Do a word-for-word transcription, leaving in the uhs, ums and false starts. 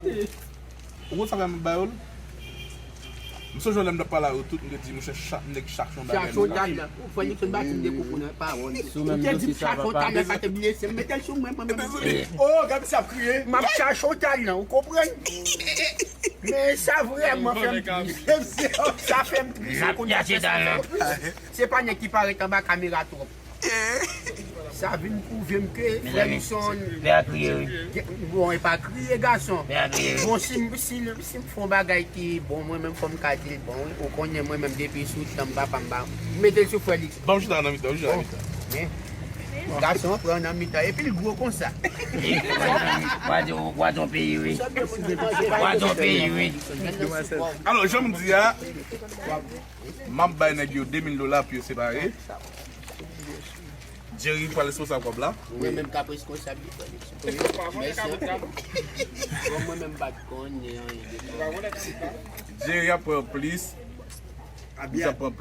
Ou konn sa fè m ba yo l? M sonje lè m t ap pale a yo tout, m te di, monchè, chak nèg chak yon bagay. Chak yon bagay. Ou fè Nixon bati m de koukou nan pawòl. Ou te di m chache yon talè, pa te blese m, mete l sou mwen, mwen menm. Dezole. Oh, gade sa ap kriye. M ap chache yon talè, ou konprann? Men sa vrèman fè m tris. Sa fè m tris. Se pa nèg ki parèt anba kamera twòp. Sa vin pwouve m ke frè Luckson, gen- bon, e pa kriye gason. Bon, si m si, si m fè yon bagay ki bon, mwen menm fò m ka di l bon, wi. Ou konnen mwen menm depi sou tan m papa m pa m mete l sou frè Luckson. Ban m chita nan mitan, chita nan mitan. Men gason an pran nan mitan epi l gwo konsa. Wadon peyi, wi. Wadon peyi, wi. Alò, jan m di a, m ap bay nèg yo de mil dola pou yo separe. Jerry pral responsab kòb la. Mwen menm k ap responsab li. Mèsi anpil. Bon, mwen menm m pa t konnen anyen de kòb. Jerry ap pran plis. Misye ap pran plis.